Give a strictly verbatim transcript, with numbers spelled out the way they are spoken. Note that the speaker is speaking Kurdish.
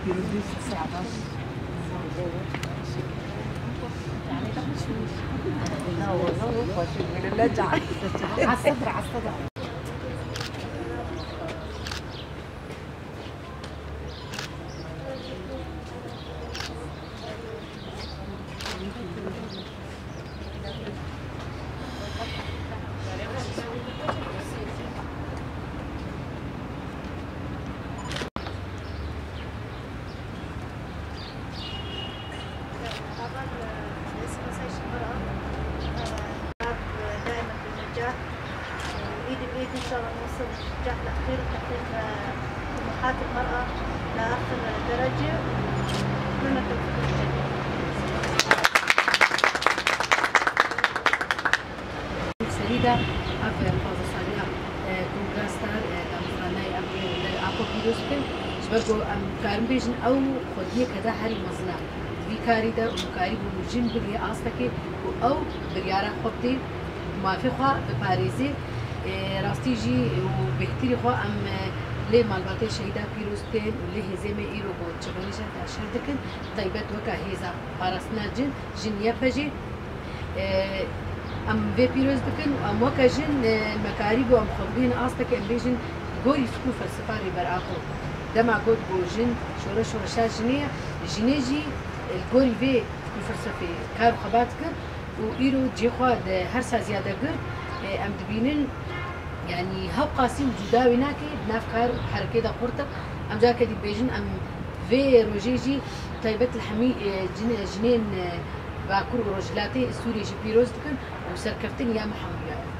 Pîrozî, saet baş. Hasta, hasta. طبعا، آه، اسمه سيد المرأة، آه، دائما بالنجاح. وعيد بعيد إن شاء الله نوصل للنجاح الأخير وتحقيق، آه، طموحات المرأة لآخر درجة. وأتمنى التوفيق للجميع. Serî de ev xwezasaliya, e, Kongra Star, e, damezrana ye, em ê li Apo pîroz bikin. Ji ber ku em karin bêjin ew xwediyeke de herî mezin e. Di vî karî de û karî bû jin bigihê astekê ku ew biryara xwe bidê, mafê xwe biparêzê. E, rastî jî û bêhtirî xwe em, e, lê malbatê şehîda pîroz tên û lê hêzê me îro ku çebenî şer, şer dikin, taybet weke hêza parastina cin, jin YPJ'ê. E, em vê pîroz dikin, em weke jin, e, me karîbû em xwe bigihînin astekê, em bêjin gorî fikr û felsefa Rêber Apo. Dema got ku jin şoreş şoreşa jinê ye, jinê jî, e, li gorî vê fikr û felsefê kar û xebat kir û îro cihê xwe di her saziya de girt. E, em dibînin, yanî hewqasî û cuda wî nake di nav kar û herekê de xurt e. Em careke dî dibêjin, em vê rojê jî taybet li hemî, e, cin-, jinên, e, Bakur û Rojhilatê Sûriyê jî pîroz dikin û serkeftin ya me hemû ye.